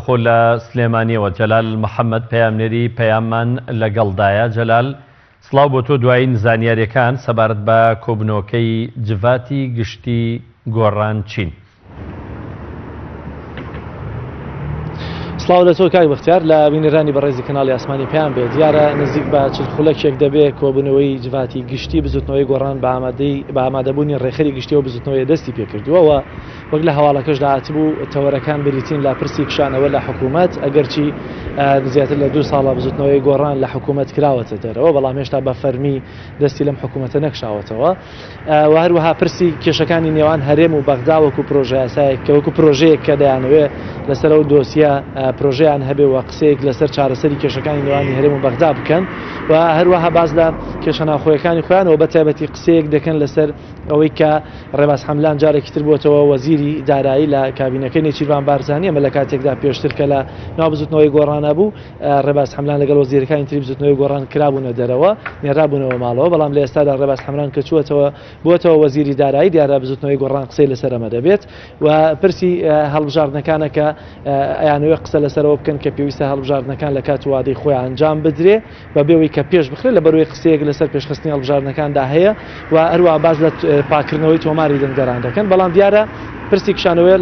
ڕاستەوخۆ لە سلێمانیەوە جەلال محەمەد پەیامنێری پەیاممان لەگەڵدایە. جەلال سڵاو بۆ تۆ دوایین زانیاریەکان سەبارەت بە کۆبونەوەکەی جڤاتی گشتی گۆڕان چین؟ سڵاو لە تۆ کاک بەختیار لە بینەرانی بەڕێزی کەناڵی ئاسمانی پەیام بێ دیارە نزیک بە چل خولەکێک دەبێ کۆبوونەوەی جڤاتی گشتی بزوتنەوەی گۆڕان بە ئامادەی بە ئامادەبوونی ڕێکخەری گشتی و بزوتنەوەی دەستی پێکردووە و وەک لە هەواڵەکەشدا هاتبوو تەوەرەکان بریتین لە پرسی کشانەوە لە حکوومەت ئەگەرچی زیاتر لە دوو ساڵە بزوتنەوەی گۆڕان لە حکوومەت کراوەتە دەرەوە بەڵام هێشتا بە فەرمی دەستی لەم حکوومەتە نەکشاوەتەوە و هەروەها پرسی کێشەکانی نێوان هەرێم و بەغدا وەکو پرۆژەیاسایەک کە وەکو پرۆژەیەک کە دەیانەوێ لەسەر ئەو دۆسیە پرۆژەیان هەبێ و قسەیەک لەسەر چارەسەری کێشەکانی نێوانی هەرێم و بەغدا بکەن و هەروەها باس لە کێشە ناوخۆیەکانی خۆیانەوە بە تایبەتی قسەیەک دەکەن لەسەر ئەوەی کە ڕێباز حەملان جارێکی تر بووەتەوە وەزیری دارایی لە کابینەکەی نێچیرڤان بارزانی ئەمە لە کاتێکدا پێشتر کە لە ناو بزوتنەوەی گۆڕانە بوو ڕێباز حەملان لەگەڵ وەزیرەکانی تری بزوتنەوەی گۆڕان کرابوونە دەرەوە نێرابوونەوە ماڵەوە بەڵام لە ئێستادا ڕێباز حەملان کە چووەتەوە بووەتەوە وەزیری دارایی دیارە بزوتنەوەی گۆڕان قسەی لەسەر ئەمە دەبێت و پرسی هەڵبژاردنەکانە کە ئەیانەوێت قسە لەسەرەوە بکەن کە پێویستە هەڵبژاردنەکان لە کات و وادەی خۆیان ئەنجام بدرێ بەبێ ئەوەی کە پێش بخرێت لەبەرئەوەی قسەیەک لەسەر پێشخستنی هەڵبژاردنەکاندا هەیە و هەروەها باس لە پاککردنەوەی تۆماری دەنگدەران دەکەن بەڵام دیارە پرسی کشانەوەی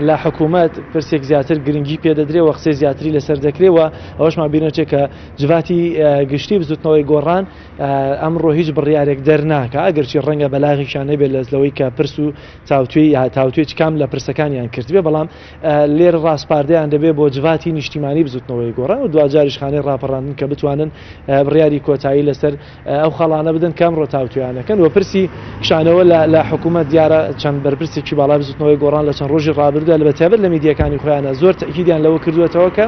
لە حکوومەت پرسێک زیاتر گرنگی پێدەدرێ و قسەی زیاتری لەسەر دەکرێ و ئەوەشمان بینەچێت کە جڤاتی گشتی بزوتنەوەی گۆڕان ئەمڕۆ هیچ بڕیارێک دەرناکە ئەگەرچی ڕەنگە بەلاغیشان نەبێت لەس لەوەی کە پرس و تاوتوێی تاوتوێی کام لە پرسەکانیان کردبێ بەڵام لێرە ڕاسپاردەیان دەبێ بۆ جڤاتی نیشتیمانی بزوتنەوەی گۆڕان و دواجاریش خانەی ڕاپەڕاندن کە بتوانن بڕیاری کۆتایی لەسەر ئەو خاڵانە بدەن کە ئەمڕۆ تاوتوێیان دەکەن و پرسی کشانەوە لە حکوومەت دیارە چەند بەرپرسێکی باڵای بزوتنەوەی گۆڕان لە چەند ڕۆژی ڕابردوودا لە بەتایبەت لە میدیاکانی خۆیانە زۆر تەئکیدیان لەوە کردووەتەوە کە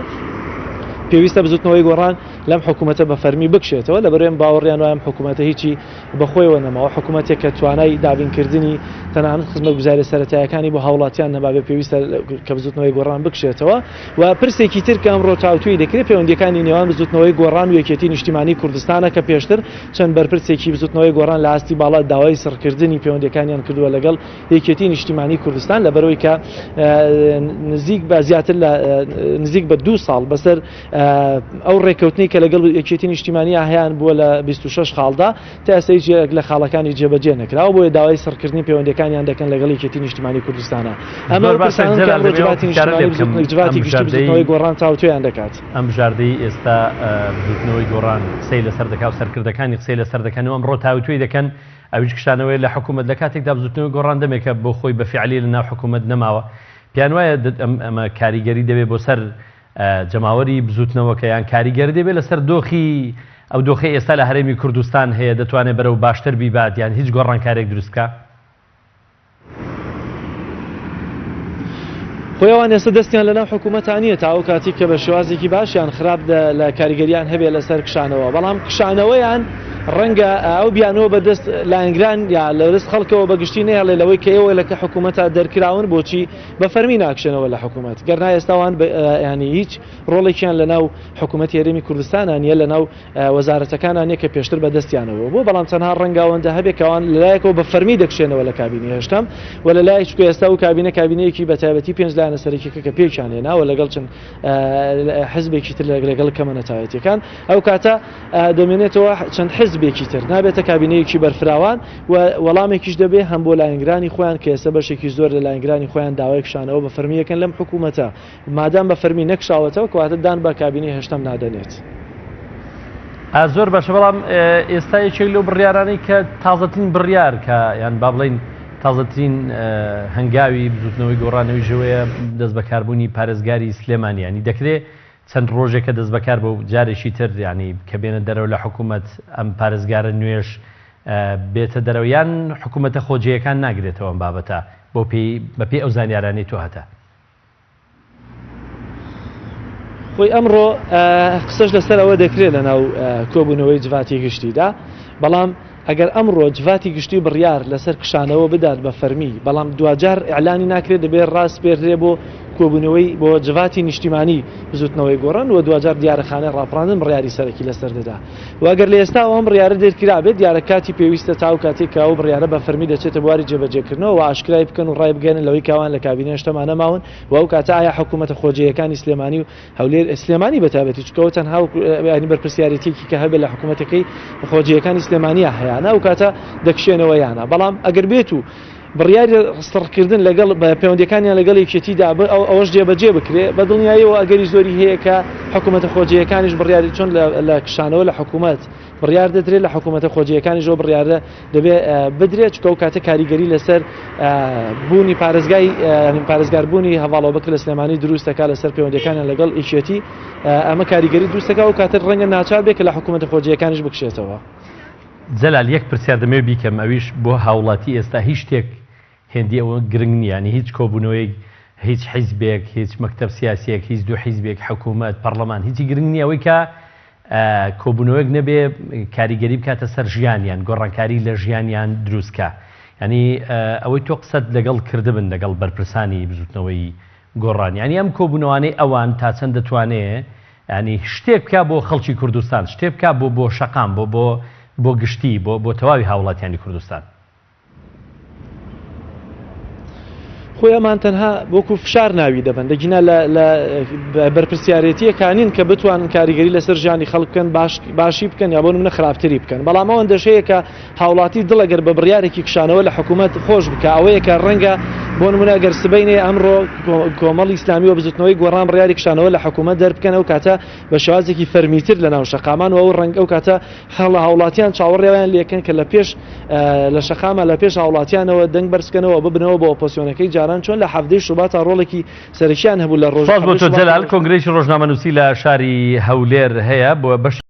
پێویستە بزوتنەوەی گۆڕان لەم حکوومەتە بە فەرمی بکشێتەوە لەبەرئەم باوەڕیان وایە ئەم حکوومەتە هیچی بەخۆیەوە نەماوە، حکومەتێک کە توانای دابینکردنی تەنانەت خزمەتگوزاریە سەرەتایەکانی بۆ هاوڵاتیان نەمابێت پێویستە کە بزوتنەوەی گۆڕان بکشێتەوە و پرسێکی تر کە ئەمڕۆ تاوتوێی دەکرێت پەیوەندیەکانی نێوان بزوتنەوەی گۆڕان و یەکێتی نیشتیمانی کوردستانە کە پێشتر چەند بەرپرسێکی بزوتنەوەی گۆڕان لە ئاستی باڵا داوای سڕکردنی پەیوەندیەکانیان کردووە لەگەڵ یەکێتی نیشتیمانی کوردستان لەبەرەوەی کە نزیک بە زیاتر لە نزیک بە دوو ساڵ بەسەر ئەو ڕێککەوتنەی کە لەگەڵ یەکێتی نیشتیمانیا هەیان بووە لە 26 خاڵدا تا ئێستا هیچ یەک لە خاڵەکانی جێبەجێ نەکراوە بۆیە داوای سڕکردنی پەیوەندیەکانیان دەکەن لەگەڵ یەکێتی نیشتیمانی کوردستانە ئەمە زۆر باشە پرسانەن کە جەلال ئەمڕۆ دەمەوێت ئەو جڤاتی پرسیارە لێ نیشتیمانی بکەم بزوتنەوەی ئەم جڤاتی گشتی بژاردەی بزوتنەوەی گۆڕان تاوتوێیان دەکات. ئەم بژاردەی ئێستا بزوتنەوەی گۆڕان قسەی لەسەر دەکا و سەرکردەکانی قسەی لەسەر دەکەن و ئەمڕۆ تاوتوێی دەکەن ئەویش کشانەوەیە لە حکوومەت لە کاتێکدا بزوتنەوەی گۆڕان دەمێکە بۆ خۆی بە فیعلی لە ناو حکوومەت نەماوە پێیان وایە ئەمە کاریگەری دەبێت بۆ سەر جەماوەری بزوتنەوەکە یان کاریگەری دەبێت لەسەر دۆخی ئەو دۆخەی ئێستا لە هەرێمی کوردستان هەیە دەتوانێت بەرەو باشتر بیبات یان هیچ گۆڕانکارێک دروست بکا؟ خۆی ئەوان ئێستا دەستیان لەناو حکوومەتا نییە تا ئەو کاتی کە بە شێوازێکی باش یان خراپ لە کاریگەریان هەبێ لەسەر کشانەوە بەڵام کشانەوەیان ڕەنگە ئەو بیانووە بە دەست لایەنگران یا لە دەست خەڵکەوە بە گشتی نەهێڵێ لەوەی کە ئێوە لە کە حکوومەتا دەرکراون بۆچی بە فەرمی ناکشێنەوە لە حکوومەت گەرنا ئێستا وان ینی هیچ ڕۆڵێکیان لە ناو حکوومەتی هەرێمی کوردستانە نییە لە ناو وەزارەتەکانە نییە کە پێشتر بە دەستیانەوە بوو بەڵام تەنها ڕەنگە ئەوەندە هەبێ کەوان لەلایەکەوە بە فەرمی دەکشێنەوە لە کابینەی هەشتەم و لە لایەک چونکە ئێستا ئەو کابینە کابینەیەکی بە تایبەتی پێنج لایەنە سەرەکیەکە کە پێکیان هێناوە لەگەڵ چەند حزبێکی تر لەگەڵ کەمە نەتەوایەتیەکان ئەو کاتە دەمێنێتەوە چەند حزبێکی تر نابێتە کابینەیەکی بەرفراوان و وەڵامێکیش دەبێ هەم بۆ لایەنگرانی خۆیان کە ئێستا بەشێکی زۆر لە لایەنگرانی خۆیان داوای کشانەوە بە فەرمی یەکەن لەم حکوومەتە مادام بە فەرمی نەکشاوەتەوە کەواتە دان بە کابینەی هەشتەم نادەنێت. زۆر باشە بەڵام ئێستا یەکێک لەو بڕیارانەی کە تازەترین بڕیار کە یان با بڵین تازەترین هەنگاوی بزوتنەوەی گۆڕانەوەی ژەوەیە دەست بەکاربوونی پارێزگاری سلێمانی ینی دەکرێ چەند ڕۆژێکە دەست بەکار بۆ جارێکی تر ینی کە بێنە دەرەوە لە حکوومەت ئەم پارێزگارە نوێش بێتە دەرەوە یان حکوومەتە خۆجێیەکان ناگرێتەوە ئەم بابەتە بۆ پێی بەپێی ئەو زانیارانەی تۆ هەتە. خۆی ئەمڕۆ قسەش لەسەر ئەوە دەکرێت لەناو کۆبوونەوەی جڤاتی گشتیدا، بەڵام ئەگەر ئەمڕۆ جڤاتی گشتی بڕیار لەسەر کشانەوە بدات بە فەرمی، بەڵام دواجار ئیعلانی ناکرێت دەبێت ڕاسپێردرێ بۆ. کۆبوونەوەی بۆ جڤاتی نیشتیمانی بزوتنەوەی گۆڕان و دواجار دیارە خانەی ڕاپەڕاندن بڕیاری سەرەکی لەسەر دەدا و ئەگەر لە ئێستاوە ئەم بڕیارە دەرکرابێت دیارە کاتی پێویستە تا ئەو کاتێک کە ئەو بڕیارە بە فەرمی دەچێتە بواری جێبەجێکردنەوە و ئاشکرای بکەن و ڕایبگەیەنن لەوەی کە ئەوان لە کابینە هێشتا نەماون و ئەو کاتە ئایا حکوومەتە خۆجێیەکانی سلێمانی و هەولێر سلێمانی بە تایبەتی چونکە ئەوە تەنها ینی بەرپرسیارێتیەکی کە هەبێت لە حکوومەتەکەی خۆجێیەکانی سلێمانیا هەیانە ئەو کاتە دەکشێنەوە یانە بەڵام ئەگەر بێت و بڕیاری سڕکردن لەگەڵ پەیوەندیەکانیان لەگەڵ یەکێتیدا ئەوەش جێبەجێ بکرێ بە دڵنیاییەوە ئەگەری زۆری هەیە کە حکوومەتە خۆجێیەکانیش بڕیاری چۆن لە کشانەوە لە حکوومەت بڕیار دەدرێت لە حکوومەتە خۆجێیەکانیشەوە بڕیارە دەبێ بدرێت چونکە ئەو کاتە کاریگەری لەسەر بوونی پارێزگای پارێزگاربوونی هەڤاڵ ئەبوبەکر لە سلێمانی دروست دەکات لەسەر پەیوەندیەکانیان لەگەڵ یەکێتی ئەمە کاریگەری دروست دەکات ئەو کاتە ڕەنگە ناچار بێت کە لە حکوومەتە خۆجێیەکانیش بکشێتەوە. جەلال یەک پرسیار دەمەوێت بیکەم ئەویش بۆ هاوڵاتی ئێستا هیچ شتێک هێندی ئەوە گرنگ نیە یانی هیچ کۆبونەوەیەک هیچ حیزبێک هیچ مەکتەب سیاسیەک هیچ دوو حیزبێک حکومەت پەڕلەمان هیچی گرنگ نیە ئەوەی کە کۆبونەوەیەک نەبێ کاریگەری بکاتە سەر ژیانیان گۆڕانکاری لە ژیانیان دروست کا یانی ئەوەی تۆ قسەت لەگەڵ کردبن لەگەڵ بەرپرسانی بزوتنەوەی گۆڕان یانی ئەم کۆبونەوانەی ئەوان تا چەند دەتوانێ یانی شتێک بکا بۆ خەڵکی کوردستان شتێ بکا بۆ بۆ شەقام بۆ بۆ بۆ گشتی بۆ بۆ تەواوی هاوڵاتیانی کوردستان. خۆی ئەمان تەنها وەکو فشار ناوی دەبەن دەگینا لە بەرپرسیارێتیەکە نین کە بتوانن کاریگەری لەسەر ژیانی خەڵک بکەن باشی بکەن یا بۆ نمونە خراپتری بکەن بەڵام ئەوەن دەشەیە کە هاوڵاتی دڵ ئەگەر بە بڕیارێکی کشانەوە لە حکوومەت خۆش بکە ئەوەیە کە ڕەنگە بۆ نمونە ئەگەر سبەینێ ئەمڕۆ کۆمەڵی ئیسلامی و بزوتنەوەی گۆڕان بڕیاری کشانەوە لە حکوومەت دەربکەن ئەو کاتە بە شێوازێکی فەرمیتر لە ناو شەقامان و ئەو ڕەنگ ئەو کاتە هەڵە هاوڵاتیان چاوەڕێویان لێکەن کە لە پێش لە شەقامە لە پێش هاوڵاتیانەوە دەنگ بەرزکەنەوە ببنەوە بۆ ئۆپۆسیۆنەکەی جاران چۆن لە حەڤدەی شوباتا ڕۆڵێکی سەرەکیان هەبوو لە ڕۆژ سپاس بۆ تۆ جەلال، کۆنگرەیەکی ڕۆژنامەنووسی لە شاری هەولێر هەیە بۆ بەشی.